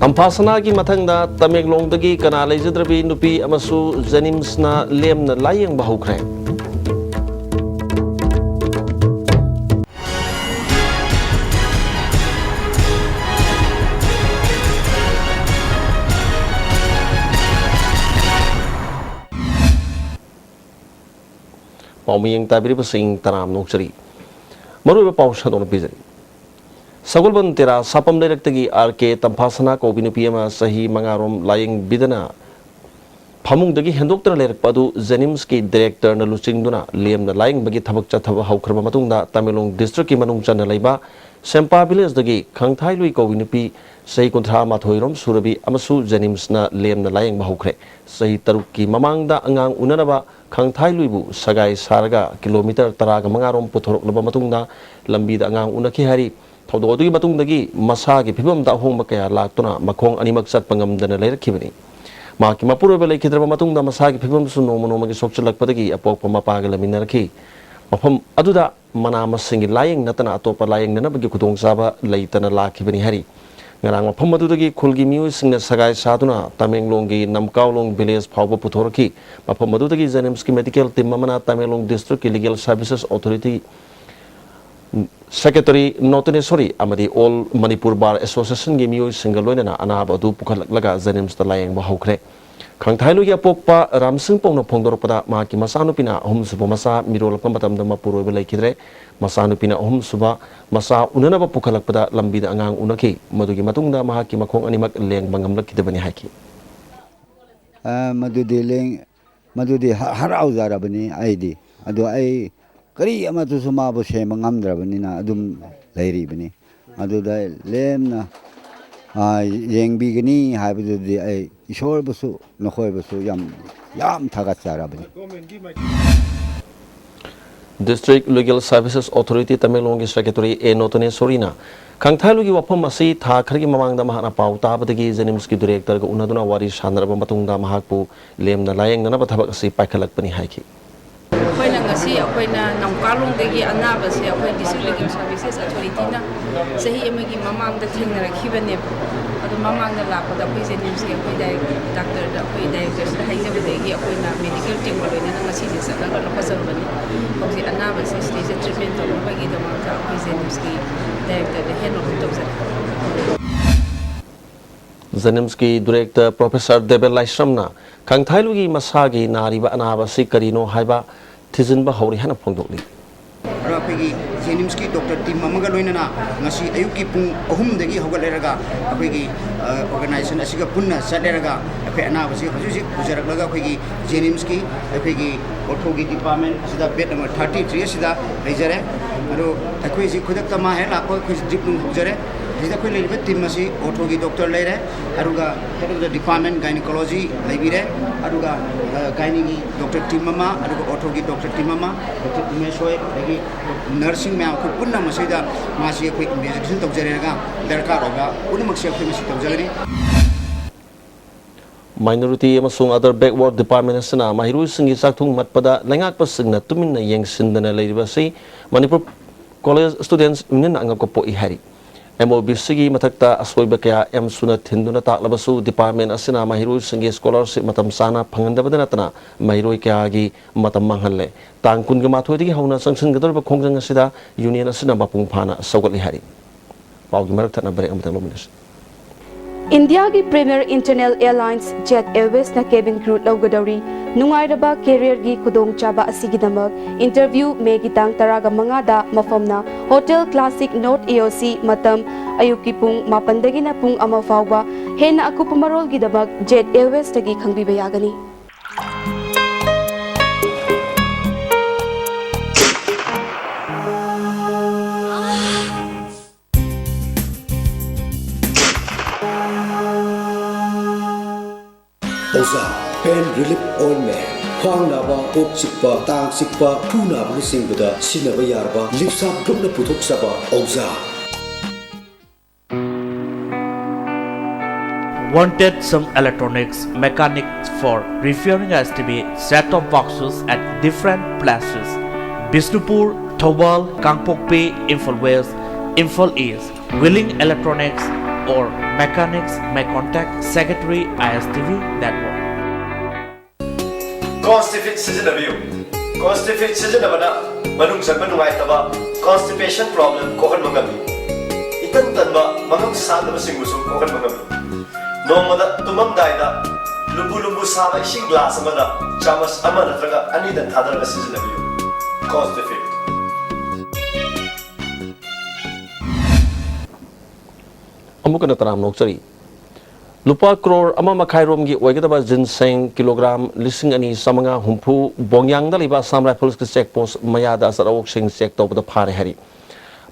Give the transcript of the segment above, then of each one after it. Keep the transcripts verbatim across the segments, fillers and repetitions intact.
ꯇꯝꯐꯥꯁꯅꯥꯒꯤ ꯃꯊꯪꯗ ꯇꯃꯦꯡꯂꯣꯡꯗꯒꯤ ꯀꯅꯥ ꯂꯩꯖꯗ꯭ꯔꯕꯤ ꯅꯨꯄꯤ ꯑꯃꯁꯨ ꯖꯦꯅꯤꯝꯁꯅ ꯂꯦꯝꯅ ꯂꯥꯌꯦꯡꯕ ꯍꯧꯈ꯭ꯔꯦ꯫ ꯄꯥꯎꯃꯤꯌꯦꯡ ꯇꯥꯕꯤꯔꯤꯕꯁꯤꯡ ꯇꯔꯥꯝꯅ ꯑꯣꯛꯆꯔꯤ꯫ ꯃꯔꯨꯑꯣꯏꯕ ꯄꯥꯎ ꯁꯟꯗꯣꯛꯅ ꯄꯤꯖꯔꯤ꯫ ꯁꯒꯣꯜꯕꯟ ꯇꯦꯔꯥ ꯁꯥꯄꯝ ꯂꯩꯔꯛꯇꯒꯤ ꯑꯥꯔ ꯀꯦ ꯇꯝꯐꯥꯁꯅꯥ ꯀꯧꯕꯤ ꯅꯨꯄꯤ ꯑꯃ ꯆꯍꯤ ꯃꯉꯥꯔꯣꯝ ꯂꯥꯌꯦꯡꯕꯤꯗꯅ ꯐꯃꯨꯡꯗꯒꯤ ꯍꯦꯟꯗꯣꯛꯇꯅ ꯂꯩꯔꯛꯄ ꯑꯗꯨ ꯖꯦꯅꯤꯝꯁꯀꯤ ꯗꯥꯏꯔꯦꯛꯇꯔꯅ ꯂꯨꯆꯤꯡꯗꯨꯅ ꯂꯦꯝꯅ ꯂꯥꯌꯦꯡꯕꯒꯤ ꯊꯕꯛ ꯆꯠꯊꯕ ꯍꯧꯈ꯭ꯔꯕ ꯃꯇꯨꯡꯗ ꯇꯃꯦꯡꯂꯣꯡ ꯗꯤꯁꯇ꯭ꯔꯤꯛꯀꯤ ꯃꯅꯨꯡ ꯆꯟꯅ ꯂꯩꯕ ꯁꯦꯝꯄꯥ ꯚꯤꯂꯦꯖꯇꯒꯤ ꯈꯪꯊꯥꯏꯂꯨꯏ ꯀꯧꯕꯤ ꯅꯨꯄꯤ ꯆꯍꯤ ꯀꯨꯟꯊ꯭ꯔꯥ ꯃꯥꯊꯣꯏ ꯔꯣꯝ ꯁꯨꯔꯕꯤ ꯑꯃꯁꯨ ꯖꯦꯅꯤꯝꯁꯅ ꯂꯦꯝꯅ ꯂꯥꯌꯦꯡꯕ ꯍꯧꯈ꯭ꯔꯦ꯫ ꯆꯍꯤ ꯇꯔꯨꯛꯀꯤ ꯃꯃꯥꯡꯗ ꯑꯉꯥꯡ ꯎꯅꯅꯕ ꯈꯪꯊꯥꯏꯂꯨꯏꯕꯨ ꯁꯒꯥꯏ ꯁꯥꯔꯒ ꯀꯤꯂꯣꯃꯤꯇꯔ ꯇꯔꯥꯒ ꯃꯉꯥ ꯔꯣꯝ ꯄꯨꯊꯣꯔꯛꯂꯕ ꯃꯇꯨꯡꯗ ꯂꯝꯕꯤꯗ ꯑꯉꯥꯡ ꯎꯅꯈꯤ ꯍꯥꯏꯔꯤ꯫ ꯊꯧꯗꯣꯛ ꯑꯗꯨꯒꯤ ꯃꯇꯨꯡꯗꯒꯤ ꯃꯁꯥꯒꯤ ꯐꯤꯕꯝꯗ ꯑꯍꯣꯡꯕ ꯀꯌꯥ ꯂꯥꯛꯇꯨꯅ ꯃꯈꯣꯡ ꯑꯅꯤꯃꯛ ꯆꯠꯄ ꯉꯝꯗꯅ ꯂꯩꯔꯛꯈꯤꯕꯅꯤ꯫ ꯃꯍꯥꯛꯀꯤ ꯃꯄꯨꯔꯣꯏꯕ ꯂꯩꯈꯤꯗ꯭ꯔꯕ ꯃꯇꯨꯡꯗ ꯃꯁꯥꯒꯤ ꯐꯤꯕꯝꯁꯨ ꯅꯣꯡꯃ ꯅꯣꯡꯃꯒꯤ ꯁꯣꯛꯆꯤꯜꯂꯛꯄꯗꯒꯤ ꯑꯄꯣꯛꯄ ꯃꯄꯥꯒ ꯂꯩꯃꯤꯟꯅꯔꯛꯈꯤ꯫ ꯃꯐꯝ ꯑꯗꯨꯗ ꯃꯅꯥ ꯃꯁꯤꯡꯒꯤ ꯂꯥꯌꯦꯡ ꯅꯠꯇꯅ ꯑꯇꯣꯞꯄ ꯂꯥꯌꯦꯡꯅꯅꯕꯒꯤ ꯈꯨꯗꯣꯡꯆꯥꯕ ꯂꯩꯇꯅ ꯂꯥꯛꯈꯤꯕꯅꯤ ꯍꯥꯏꯔꯤ꯫ ꯉꯔꯥꯡ ꯃꯐꯝ ꯑꯗꯨꯗꯒꯤ ꯈꯨꯜꯒꯤ ꯃꯤꯑꯣꯏꯁꯤꯡꯅ ꯁꯒꯥꯏ ꯁꯥꯗꯨꯅ ꯇꯃꯦꯡꯂꯣꯡꯒꯤ ꯅꯝꯀꯥꯎꯂꯣꯡ ꯚꯤꯂꯦꯖ ꯐꯥꯎꯕ ꯄꯨꯊꯣꯔꯛꯈꯤ꯫ ꯃꯐꯝ ꯑꯗꯨꯗꯒꯤ ꯖꯦꯅꯤꯝꯁꯀꯤ ꯃꯦꯗꯤꯀꯦꯜ ꯇꯤꯝ ꯑꯃꯅ ꯇꯃꯦꯡꯂꯣꯡ ꯗꯤꯁꯇ꯭ꯔꯤꯛꯀꯤ ꯂꯤꯒꯦꯜ ꯁꯔꯚꯤꯁꯦꯁ ꯑꯣꯊꯣꯔꯤꯇꯤ ꯁꯦꯀ꯭ꯔꯦꯇꯔꯤ ꯅꯣꯇꯅꯦꯁꯣꯔꯤ ꯑꯃꯗꯤ ꯑꯣꯜ ꯃꯅꯤꯄꯨꯔ ꯕꯥꯔ ꯑꯦꯁꯣꯁꯤꯌꯦꯁꯟꯒꯤ ꯃꯤꯑꯣꯏꯁꯤꯡꯒ ꯂꯣꯏꯅꯅ ꯑꯅꯥꯕ ꯑꯗꯨ ꯄꯨꯈꯠꯂꯛꯂꯒ ꯖꯦꯅꯤꯝꯁꯇ ꯂꯥꯌꯦꯡꯕ ꯍꯧꯈ꯭ꯔꯦ꯫ ꯈꯪꯊꯥꯏꯂꯨꯒꯤ ꯑꯄꯣꯛꯄ ꯔꯥꯝꯁꯤꯡ ꯄꯧꯅ ꯐꯣꯡꯗꯣꯔꯛꯄꯗ, ꯃꯍꯥꯛꯀꯤ ꯃꯆꯥꯅꯨꯄꯤꯅ ꯑꯍꯨꯝꯁꯨꯕ ꯃꯆꯥ ꯃꯤꯔꯣꯜꯂꯛꯄ ꯃꯇꯝꯗ ꯃꯄꯨꯔꯣꯏꯕ ꯂꯩꯈꯤꯗ꯭ꯔꯦ꯫ ꯃꯆꯥꯅꯨꯄꯤꯅ ꯑꯍꯨꯝꯁꯨꯕ ꯃꯆꯥ ꯎꯅꯅꯕ ꯄꯨꯈꯠꯂꯛꯄꯗ ꯂꯝꯕꯤꯗ ꯑꯉꯥꯡ ꯎꯅꯈꯤ꯫ ꯃꯗꯨꯒꯤ ꯃꯇꯨꯡꯗ ꯃꯍꯥꯛꯀꯤ ꯃꯈꯣꯡ ꯑꯅꯤꯃꯛ ꯂꯦꯡꯕ ꯉꯝꯂꯛꯈꯤꯗꯕꯅꯤ ꯍꯥꯏꯈꯤ꯫ ꯑ, ꯃꯗꯨꯗꯤ ꯂꯦꯡ-, ꯃꯗꯨꯗꯤ ꯍ-, ꯍꯔꯥꯎꯖꯔꯕꯅꯤ ꯑꯩꯗꯤ꯫ ꯑꯗꯨ ꯑꯩ ꯀꯔꯤ ꯑꯃꯠꯇꯁꯨ ꯃꯥꯕꯨ ꯁꯦꯝꯕ ꯉꯝꯗ꯭ꯔꯕꯅꯤꯅ ꯑꯗꯨꯝ ꯂꯩꯔꯤꯕꯅꯤ꯫ ꯑꯗꯨꯗ ꯂꯦꯝꯅ, ꯑ, ꯌꯦꯡꯕꯤꯒꯅꯤ ꯍꯥꯏꯕꯗꯨꯗꯤ ꯑꯩ ꯏꯁꯣꯔꯕꯨꯁꯨ ꯅꯈꯣꯏꯕꯨꯁꯨ ꯌꯥꯝ, ꯌꯥꯝ ꯊꯥꯒꯠꯆꯔꯕꯅꯤ꯫ ꯗꯤꯁꯇ꯭ꯔꯤꯛ ꯂꯤꯒꯦꯜ ꯁꯔꯚꯤꯁꯦꯁ ꯑꯣꯊꯣꯔꯤꯇꯤ ꯇꯃꯦꯡꯂꯣꯡꯒꯤ ꯁꯦꯀ꯭ꯔꯦꯇꯔꯤ ꯑꯦ ꯅꯣꯇꯅꯦꯁꯣꯔꯤꯅ ꯈꯪꯊꯥꯏꯂꯨꯒꯤ ꯋꯥꯐꯝ ꯑꯁꯤ ꯊꯥ ꯈꯔꯒꯤ ꯃꯃꯥꯡꯗ ꯃꯍꯥꯛꯅ ꯄꯥꯎ ꯇꯥꯕꯗꯒꯤ ꯖꯦꯅꯤꯝꯁꯀꯤ ꯗꯤꯔꯦꯛꯇꯔꯒ ꯎꯅꯗꯨꯅ ꯋꯥꯔꯤ ꯁꯥꯟꯅꯔꯕ ꯃꯇꯨꯡꯗ ꯃꯍꯥꯛꯄꯨ ꯂꯦꯝꯅ ꯂꯥꯌꯦꯡꯅꯅꯕ ꯊꯕꯛ ꯑꯁꯤ ꯄꯥꯏꯈꯠꯂꯛꯄꯅꯤ ꯍꯥꯏꯈꯤ꯫ ꯑꯩꯈꯣꯏꯅ ꯁꯤ ꯑꯩꯈꯣꯏꯅ ꯅꯝꯀꯥꯂꯣꯡꯗꯒꯤ ꯑꯅꯥꯕꯁꯦ ꯑꯩꯈꯣꯏ District Legal Services Authorityꯅ ꯆꯍꯤ ꯑꯃꯒꯤ ꯃꯃꯥꯡꯗ ꯊꯦꯡꯅꯔꯛꯈꯤꯕꯅꯦꯕ꯫ ꯑꯗꯣ ꯃꯃꯥꯡꯗ ꯂꯥꯛꯄꯗ ꯑꯩꯈꯣꯏ JNIMSꯀꯤ ꯑꯩꯈꯣꯏ ꯗꯥꯏꯔꯦꯛ-, ꯗꯥꯛꯇꯔꯗ ꯑꯩꯈꯣꯏ directorꯁꯤꯗ ꯍꯥꯏꯖꯕꯗꯒꯤ ꯑꯩꯈꯣꯏꯅ medical teamꯒ ꯂꯣꯏꯅꯅ ꯉꯁꯤꯁꯦ ꯆꯠꯂꯒ ꯂꯧꯈꯠꯆꯔꯨꯕꯅꯤ꯫ ꯍꯧꯖꯤꯛ ꯑꯅꯥꯕꯁꯦ ꯁꯤꯗꯩꯁꯤꯗ treatment ꯇꯧꯅꯕꯒꯤꯗꯃꯛꯇ ꯑꯩꯈꯣꯏ JNIMSꯀꯤ directorꯗ hand over ꯇꯧꯖꯔꯦ꯫ JNIMSꯀꯤ director Professor ꯗꯦꯕꯦ ꯂꯥꯏꯁ꯭ꯔꯝꯅ ꯈꯪꯊꯥꯏꯂꯨꯒꯤ ꯃꯁꯥꯒꯤ ꯅꯥꯔꯤꯕ ꯑꯅꯥꯕ ꯑꯁꯤ ꯀꯔꯤꯅꯣ ꯍꯥꯏꯕ ꯊꯤꯖꯤꯟꯕ ꯍꯧꯔꯦ ꯍꯥꯏꯅ ꯐꯣꯡꯗꯣꯛꯂꯤ꯫ ꯑꯗꯣ ꯑꯩꯈꯣꯏꯒꯤ JNIMSꯀꯤ doctor team ꯑꯃꯒ ꯂꯣꯏꯅꯅ ꯉꯁꯤ ꯑꯌꯨꯛꯀꯤ ꯄꯨꯡ ꯑꯍꯨꯝꯗꯒꯤ ꯍꯧꯒꯠꯂꯦꯔꯒ ꯑꯩꯈꯣꯏꯒꯤ, ꯑ, organisation ꯑꯁꯤꯒ ꯄꯨꯟꯅ ꯆꯠꯂꯦꯔꯒ ꯑꯩꯈꯣꯏ ꯑꯅꯥꯕꯁꯤ ꯍꯧꯖꯤꯛ ꯍꯧꯖꯤꯛ ꯄꯨꯖꯔꯛꯂꯒ ꯑꯩꯈꯣꯏꯒꯤ JNIMSꯀꯤ ꯑꯩꯈꯣꯏꯒꯤ orthoꯒꯤ department ꯑꯁꯤꯗ bed number thirty three ꯑꯁꯤꯗ ꯂꯩꯖꯔꯦ꯫ ꯑꯗꯣ ꯑꯩꯈꯣꯏ ꯍꯧꯖꯤꯛ ꯈꯨꯗꯛꯇ ꯃꯥ ꯍꯦꯛ ꯂꯥꯛꯄ ꯑꯩꯈꯣꯏ drip ꯅꯨꯡ ꯍꯧꯖꯔꯦ꯫ ꯁꯤꯗ ꯑꯩꯈꯣꯏ ꯂꯩꯔꯤꯕ team ꯑꯁꯤ orthoꯒꯤ doctor ꯂꯩꯔꯦ, ꯑꯗꯨꯒ head of the department gynecology ꯂꯩꯕꯤꯔꯦ, ꯑꯗꯨꯒ, ꯑ, gynaeꯒꯤ doctor team ꯑꯃ, ꯑꯗꯨꯒ orthoꯒꯤ doctor team ꯑꯃ, doctor ꯎꯃꯦꯁ ꯍꯣꯏ, ꯑꯗꯒꯤ nursing ꯃꯌꯥꯝ ꯑꯩꯈꯣꯏ ꯄꯨꯟꯅ ꯃꯁꯤꯗ ꯃꯥꯁꯤ ꯑꯩꯈꯣꯏ investigation ꯇꯧꯖꯔꯦꯔꯒ ꯗꯔꯀꯥꯔ ꯑꯣꯏꯕ ꯄꯨꯝꯅꯃꯛꯁꯦ ꯑꯩꯈꯣꯏ ꯃꯁꯤ ꯇꯧꯖꯒꯅꯤ꯫ Minority ꯑꯃꯁꯨꯡ Other Backward Department ꯑꯁꯤꯅ ꯃꯍꯩꯔꯣꯏꯁꯤꯡꯒꯤ ꯆꯥꯛꯊꯨꯡ ꯃꯠꯄꯗ ꯂꯩꯉꯥꯛꯄꯁꯤꯡꯅ ꯇꯨꯃꯤꯟꯅ ꯌꯦꯡꯁꯤꯟꯗꯅ ꯂꯩꯔꯤꯕ ꯑꯁꯤ ꯃꯅꯤꯄꯨꯔ College Students Unionꯅ ꯑꯉꯛꯄ ꯄꯣꯛꯏ ꯍꯥꯏꯔꯤ꯫ MOBCꯒꯤ ꯃꯊꯛꯇ ꯑꯁꯣꯏꯕ ꯀꯌꯥ ꯑꯦꯝꯁꯨꯅ ꯊꯤꯟꯗꯨꯅ ꯇꯥꯛꯂꯕꯁꯨ department ꯑꯁꯤꯅ ꯃꯍꯩꯔꯣꯏꯁꯤꯡꯒꯤ scholarship ꯃꯇꯝ ꯆꯥꯅ ꯐꯪꯍꯟꯗꯕꯗ ꯅꯠꯇꯅ ꯃꯍꯩꯔꯣꯏ ꯀꯌꯥꯒꯤ ꯃꯇꯝ ꯃꯥꯡꯍꯜꯂꯦ꯫ ꯇꯥꯡ ꯀꯨꯟꯒ ꯃꯥꯊꯣꯏꯗꯒꯤ ꯍꯧꯅ ꯆꯪꯁꯤꯟꯒꯗꯧꯔꯤꯕ ꯈꯣꯡꯖꯪ ꯑꯁꯤꯗ union ꯑꯁꯤꯅ ꯃꯄꯨꯡ ꯐꯥꯅ ꯁꯧꯒꯠꯂꯤ ꯍꯥꯏꯔꯤ꯫ ꯄꯥꯎꯒꯤ ꯃꯔꯛ ꯊꯠꯅ break ꯑꯃꯇꯪ ꯂꯧꯃꯤꯟꯅꯁꯤ꯫ ꯏꯟꯗꯤꯌꯥꯒꯤ Premier Internal Airlines Jet Airwaysꯅ cabin crew ꯂꯧꯒꯗꯧꯔꯤ꯫ ꯅꯨꯡꯉꯥꯏꯔꯕ careerꯒꯤ ꯈꯨꯗꯣꯡꯆꯥꯕ ꯑꯁꯤꯒꯤꯗꯃꯛ interview Mayꯒꯤ ꯇꯥꯡ ꯇꯔꯥꯒ ꯃꯉꯥꯗ, ꯃꯐꯝꯅ Hotel Classic North AOC, ꯃꯇꯝ ꯑꯌꯨꯛꯀꯤ ꯄꯨꯡ ꯃꯥꯄꯟꯗꯒꯤꯅ ꯄꯨꯡ ꯑꯃ ꯐꯥꯎꯕ꯫ ꯍꯦꯟꯅ ꯑꯀꯨꯞꯄ ꯃꯔꯣꯜꯒꯤꯗꯃꯛ Jet Airwaysꯇꯒꯤ ꯈꯪꯕꯤꯕ ꯌꯥꯒꯅꯤ꯫ ꯑꯣꯖꯥ Pain Relief Ointment, ꯈ꯭ꯋꯥꯡ ꯅꯥꯕ, ꯀꯣꯛ ꯆꯤꯛꯄ, ꯇꯥꯡ ꯆꯤꯛꯄ, ꯈꯨ ꯅꯥꯕꯅꯆꯤꯡꯕꯗ ꯁꯤꯖꯤꯟꯅꯕ ꯌꯥꯔꯕ ꯂꯤꯞꯁꯥꯞ ꯒ꯭ꯔꯨꯞꯅ ꯄꯨꯊꯣꯛꯆꯕ ꯑꯣꯖꯥ꯫ Wanted some electronics mechanics for repairing S T V set-top boxes at different places: Bishnupur, Thoubal, Kangpokpi, Imphal West, Imphal East. Willing electronics or mechanics may contact Secretary I S T V Network. Constipate ꯁꯤꯖꯤꯟꯅꯕꯤꯌꯨ꯫ Constipate ꯁꯤꯖꯤꯟꯅꯕꯅ ꯃꯅꯨꯡ ꯆꯪꯕ ꯅꯨꯡꯉꯥꯏꯇꯕ, constipation problem ꯀꯣꯛꯍꯟꯕ ꯉꯝꯃꯤ꯫ ꯏꯇꯟ ꯇꯟꯕ, ꯃꯉꯝ ꯁꯥꯟꯗꯕꯁꯤꯡꯕꯨꯁꯨ ꯀꯣꯛꯍꯟꯕ ꯉꯝꯃꯤ꯫ ꯅꯣꯡꯃꯗ ꯇꯨꯝꯃꯝꯗꯥꯏꯗ ꯂꯨꯝꯕꯨ ꯂꯨꯝꯕꯨ ꯁꯥꯕ ꯏꯁꯤꯡ glass ꯑꯃꯗ ꯆꯥꯃꯁ ꯑꯃ ꯅꯠꯇ꯭ꯔꯒ ꯑꯅꯤꯗꯪ ꯊꯥꯗꯔꯒ ꯁꯤꯖꯤꯟꯅꯕꯤꯌꯨ꯫ Constipate꯫ ꯑꯃꯨꯛꯀꯅ ꯇꯔꯥꯝꯅ ꯑꯣꯛꯆꯔꯤ꯫ ꯂꯨꯄꯥ ꯀ꯭ꯔꯣꯔ ꯑꯃ ꯃꯈꯥꯏ ꯔꯣꯝꯒꯤ ꯑꯣꯏꯒꯗꯕ ꯖꯤꯟꯁꯦꯡ ꯀꯤꯂꯣꯒ꯭ꯔꯥꯝ ꯂꯤꯁꯤꯡ ꯑꯅꯤ ꯆꯥꯃꯉꯥ ꯍꯨꯝꯐꯨ ꯕꯣꯡꯌꯥꯡꯗ ꯂꯩꯕ ꯑꯁꯥꯝ ꯔꯥꯏꯐꯜꯁꯀꯤ ꯆꯦꯛ ꯄꯣꯁ ꯃꯌꯥꯗ ꯑꯆꯠ ꯑꯋꯣꯛꯁꯤꯡ ꯆꯦꯛ ꯇꯧꯕꯗ ꯐꯥꯔꯦ ꯍꯥꯏꯔꯤ꯫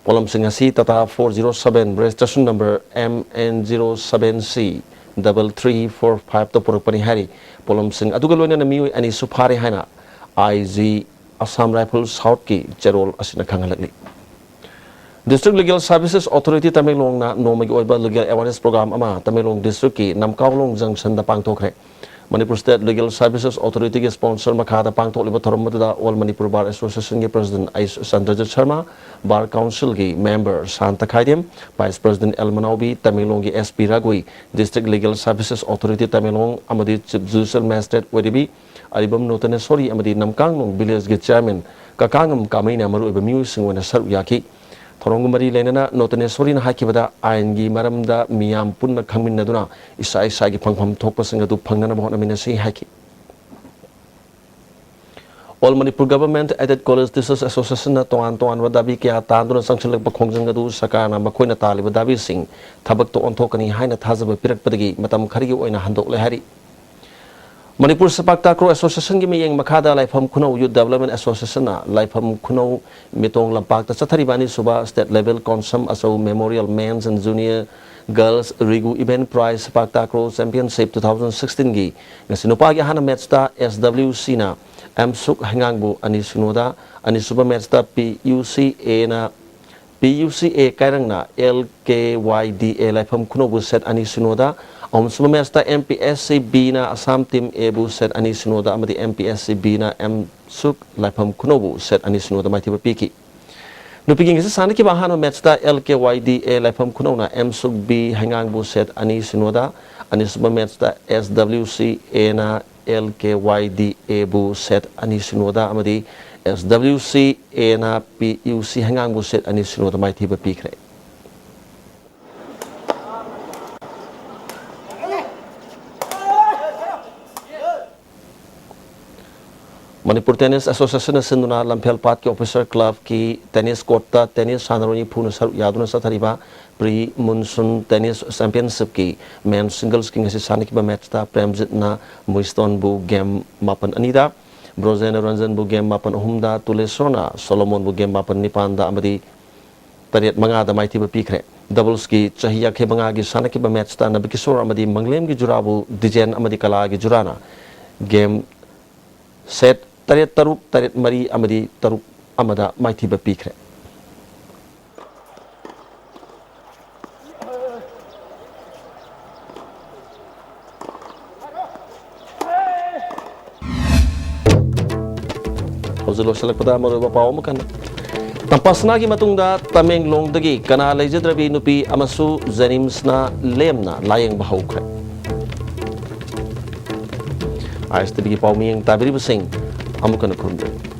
ꯄꯣꯠꯂꯝꯁꯤꯡ ꯑꯁꯤ Tata four zero seven, registration number M N zero seven C double three four five ꯇ ꯄꯨꯔꯛꯄꯅꯤ ꯍꯥꯏꯔꯤ꯫ ꯄꯣꯠꯂꯝꯁꯤꯡ ꯑꯗꯨꯒ ꯂꯣꯏꯅꯅ ꯃꯤꯑꯣꯏ ꯑꯅꯤꯁꯨ ꯐꯥꯔꯦ ꯍꯥꯏꯅ ꯑꯥꯏ ꯖꯤ ꯑꯁꯥꯝ ꯔꯥꯏꯐꯜ ꯁꯥꯎꯠꯀꯤ ꯆꯦꯔꯣꯜ ꯑꯁꯤꯅ ꯈꯪꯍꯜꯂꯛꯂꯤ꯫ District Legal Services Authority ꯇꯃꯦꯡꯂꯣꯡꯅ ꯅꯣꯡꯃꯒꯤ ꯑꯣꯏꯕ legal awareness program ꯑꯃ ꯇꯃꯦꯡꯂꯣꯡ district ꯀꯤ ꯅꯝꯀꯥꯎꯂꯣꯡ junction ꯗ ꯄꯥꯡꯊꯣꯛꯈ꯭ꯔꯦ꯫ Manipur State Legal Services Authority ꯒꯤ sponsor ꯃꯈꯥꯗ ꯄꯥꯡꯊꯣꯛꯂꯤꯕ ꯊꯧꯔꯝ ꯑꯗꯨꯗ All Manipur Bar Association ꯒꯤ president H Chandrajit Sharma, Bar Council ꯒꯤ member Shanta Khaidem, vice president L Manaobi, ꯇꯃꯦꯡꯂꯣꯡꯒꯤ ꯑꯦꯁ ꯄꯤ ꯔꯥꯒꯨꯏ, District Legal Services Authority Tamenglong ꯑꯃꯗꯤ Chief Judicial Magistrate ꯑꯣꯏꯔꯤꯕꯤ ꯑꯔꯤꯕꯝ ꯅꯣꯇꯅꯦꯁꯣꯔꯤ ꯑꯃꯗꯤ ꯅꯝꯀꯥꯡꯂꯣꯡ village ꯒꯤ chairman ꯀꯀꯥꯉꯝ ꯀꯥꯃꯩꯅ ꯃꯔꯨꯑꯣꯏꯕ ꯃꯤꯑꯣꯏꯁꯤꯡ ꯑꯣꯏꯅ ꯁꯔꯨꯛ ꯌꯥꯈꯤ꯫ ꯊꯧꯔꯝꯒ ꯃꯔꯤ ꯂꯩꯅꯅ ꯅꯣꯇꯅꯦꯁꯣꯔꯤꯅ ꯍꯥꯏꯈꯤꯕꯗ, ꯑꯥꯏꯟꯒꯤ ꯃꯔꯝꯗ ꯃꯤꯌꯥꯝ ꯄꯨꯟꯅ ꯈꯪꯃꯤꯟꯅꯗꯨꯅ ꯏꯁꯥ ꯏꯁꯥꯒꯤ ꯐꯪꯐꯝ ꯊꯣꯛꯄꯁꯤꯡ ꯑꯗꯨ ꯐꯪꯅꯅꯕ ꯍꯣꯠꯅꯃꯤꯟꯅꯁꯤ ꯍꯥꯏꯈꯤ꯫ All Manipur Government Aided College Teachers Association ꯅ ꯇꯣꯉꯥꯟ ꯇꯣꯉꯥꯟꯕ ꯗꯥꯕꯤ ꯀꯌꯥ ꯇꯥꯗꯨꯅ ꯆꯪꯁꯤꯜꯂꯛꯄ ꯈꯣꯡꯖꯪ ꯑꯗꯨ ꯁꯔꯀꯥꯔꯅ ꯃꯈꯣꯏꯅ ꯇꯥꯜꯂꯤꯕ ꯗꯥꯕꯤꯁꯤꯡ ꯊꯕꯛꯇ ꯑꯣꯟꯊꯣꯛꯀꯅꯤ ꯍꯥꯏꯅ ꯊꯥꯖꯕ ꯄꯤꯔꯛꯄꯗꯒꯤ ꯃꯇꯝ ꯈꯔꯒꯤ ꯑꯣꯏꯅ ꯍꯟꯗꯣꯛꯂꯦ ꯍꯥꯏꯔꯤ꯫ ꯃꯅꯤꯄꯨꯔ ꯁꯦꯄꯥꯛ ꯇꯥꯀ꯭ꯔꯣ Association ꯒꯤ ꯃꯤꯠꯌꯦꯡ ꯃꯈꯥꯗ ꯂꯥꯏꯐꯝ ꯈꯨꯅꯧ Youth Development Association ꯅ ꯂꯥꯏꯐꯝ ꯈꯨꯅꯧ ꯃꯤꯇꯣꯡ ꯂꯝꯄꯥꯛꯇ ꯆꯠꯊꯔꯤꯕ ꯑꯅꯤꯁꯨꯕ State Level ꯀꯣꯟꯁꯝ ꯑꯆꯧ Memorial Men's and Junior Girls ꯔꯤꯒꯨ Event Prize ꯁꯦꯄꯥꯛ takraw Championship two thousand sixteen ꯒꯤ ꯉꯁꯤ ꯅꯨꯄꯥꯒꯤ ꯑꯍꯥꯟꯕ match ꯇ S W C ꯅ ꯑꯦꯝꯁꯨꯛ ꯍꯩꯉꯥꯡꯕꯨ ꯑꯅꯤ ꯁꯤꯅꯣꯗ, ꯑꯅꯤꯁꯨꯕ match ꯇ P U C A ꯅ P U C A ꯀꯥꯏꯔꯪꯅ L K Y D A ꯂꯥꯏꯐꯝ ꯈꯨꯅꯧꯕꯨ set ꯑꯅꯤ ꯁꯤꯅꯣꯗ, ꯑꯍꯨꯝꯁꯨꯕ ꯃꯦꯠꯁꯇ ꯑꯦꯝ ꯄꯤ ꯑꯦꯁ ꯁꯤ ꯕꯤꯅ ꯑꯁꯥꯝ ꯇꯤꯝ ꯑꯦꯕꯨ ꯁꯦꯠ ꯑꯅꯤ ꯁꯤꯅꯣꯗ ꯑꯃꯗꯤ M P S C ꯕꯤꯅ M ꯁꯨꯛ ꯂꯥꯏꯐꯝ ꯈꯨꯅꯧꯕꯨ ꯁꯦꯠ ꯑꯅꯤ ꯁꯤꯅꯣꯗ ꯃꯥꯏꯊꯤꯕ ꯄꯤꯈꯤ꯫ ꯅꯨꯄꯤꯒꯤ ꯉꯁꯤ ꯁꯥꯟꯅꯈꯤꯕ ꯑꯍꯥꯟꯕ ꯃꯦꯠꯁꯇ ꯑꯦꯜ ꯀꯦ ꯋꯥꯏ ꯗꯤ ꯑꯦ ꯂꯥꯏꯐꯝ ꯈꯨꯅꯧꯅ ꯑꯦꯝ ꯁꯨꯛ ꯕꯤ ꯍꯩꯉꯥꯡꯕꯨ ꯁꯦꯠ ꯑꯅꯤ ꯁꯤꯅꯣꯗ, ꯑꯅꯤꯁꯨꯕ ꯃꯦꯠꯁꯇ ꯑꯦꯁ ꯗꯕ꯭ꯂꯤꯎ ꯁꯤ ꯑꯦꯅ ꯑꯦꯜ ꯀꯦ ꯋꯥꯏ ꯗꯤ ꯑꯦꯕꯨ ꯁꯦꯠ ꯑꯅꯤ ꯁꯤꯅꯣꯗ ꯑꯃꯗꯤ ꯑꯦꯁ ꯗꯕ꯭ꯂꯤꯎ ꯁꯤ ꯑꯦꯅ ꯄꯤ ꯌꯨ ꯁꯤ ꯍꯩꯉꯥꯡꯕꯨ ꯁꯦꯠ ꯑꯅꯤ ꯁꯤꯅꯣꯗ ꯃꯥꯏꯊꯤꯕ ꯄꯤꯈ꯭ꯔꯦ꯫ ꯃꯅꯤꯄꯨꯔ ꯇꯦꯅꯤꯁ ꯑꯦꯁꯣꯁꯤꯌꯦꯁꯟꯅ ꯁꯤꯟꯗꯨꯅ ꯂꯝꯐꯦꯜ ꯄꯥꯠꯀꯤ ꯑꯣꯐꯤꯁꯔ ꯀ꯭ꯂꯕꯀꯤ ꯇꯦꯅꯤꯁ ꯀꯣꯔꯠꯇ ꯇꯦꯅꯤꯁ ꯁꯥꯟꯅꯔꯣꯏ ꯅꯤꯐꯨꯅ ꯁꯔꯨꯛ ꯌꯥꯗꯨꯅ ꯆꯠꯊꯔꯤꯕ ꯄ꯭ꯔꯤ ꯃꯨꯟꯁꯨꯟ ꯇꯦꯅꯤꯁ ꯆꯦꯝꯄꯤꯌꯟꯁꯤꯞꯀꯤ ꯃꯦꯟ ꯁꯤꯡꯒꯜꯁꯀꯤ ꯉꯁꯤ ꯁꯥꯟꯅꯈꯤꯕ ꯃꯦꯠꯁꯇ ꯄ꯭ꯔꯦꯝꯖꯤꯠꯅ ꯃꯨꯏꯁꯇꯣꯟꯕꯨ ꯒꯦꯝ ꯃꯥꯄꯟ ꯑꯅꯤꯗ, ꯕ꯭ꯔꯣꯖꯦꯟ ꯔꯟꯖꯟꯕꯨ ꯒꯦꯝ ꯃꯥꯄꯟ ꯑꯍꯨꯝꯗ, ꯇꯨꯂꯦꯁꯣꯔꯅ ꯁꯣꯂꯣꯃꯣꯟꯕꯨ ꯒꯦꯝ ꯃꯥꯄꯟ ꯅꯤꯄꯥꯟꯗ ꯑꯃꯗꯤ ꯇꯔꯦꯠ ꯃꯉꯥꯗ ꯃꯥꯏꯊꯤꯕ ꯄꯤꯈ꯭ꯔꯦ꯫ ꯗꯕꯜꯁꯀꯤ ꯆꯍꯤ ꯌꯥꯡꯈꯩ ꯃꯉꯥꯒꯤ ꯁꯥꯟꯅꯈꯤꯕ ꯃꯦꯠꯁꯇ ꯅꯕꯀꯤꯁꯣꯔ ꯑꯃꯗꯤ ꯃꯪꯂꯦꯝꯒꯤ ꯖꯨꯔꯥꯕꯨ ꯗꯤꯖꯦꯟ ꯑꯃꯗꯤ ꯀꯂꯥꯒꯤ ꯖꯨꯔꯥꯅ ꯒꯦꯝ ꯁꯦꯠ ꯇꯔꯦꯠ ꯇꯔꯨꯛ, ꯇꯔꯦꯠ ꯃꯔꯤ ꯑꯃꯗꯤ ꯇꯔꯨꯛ ꯑꯃꯗ ꯃꯥꯏꯊꯤꯕ ꯄꯤꯈ꯭ꯔꯦ꯫ ꯍꯧꯖꯤꯛ ꯂꯣꯏꯁꯤꯜꯂꯛꯄꯗ ꯃꯔꯨꯑꯣꯏꯕ ꯄꯥꯎ ꯑꯃꯈꯛ꯫ ꯇꯝꯄꯥꯁꯅꯥꯒꯤ ꯃꯇꯨꯡꯗ ꯇꯃꯦꯡꯂꯣꯡꯗꯒꯤ ꯀꯅꯥ ꯂꯩꯖꯗ꯭ꯔꯕꯤ ꯅꯨꯄꯤ ꯑꯃꯁꯨ ꯖꯦꯅꯤꯝꯁꯅ ꯂꯦꯝꯅ ꯂꯥꯌꯦꯡꯕ ꯍꯧꯈ꯭ꯔꯦ꯫ ꯑꯥꯏ ꯑꯦꯁ ꯇꯤ ꯚꯤꯒꯤ ꯄꯥꯎ ꯃꯤꯠꯌꯦꯡ ꯇꯥꯕꯤꯔꯤꯕꯁꯤꯡ ꯑꯃꯨꯛ ꯍꯟꯅ ꯈꯨꯔꯨꯝꯖꯔꯤ꯫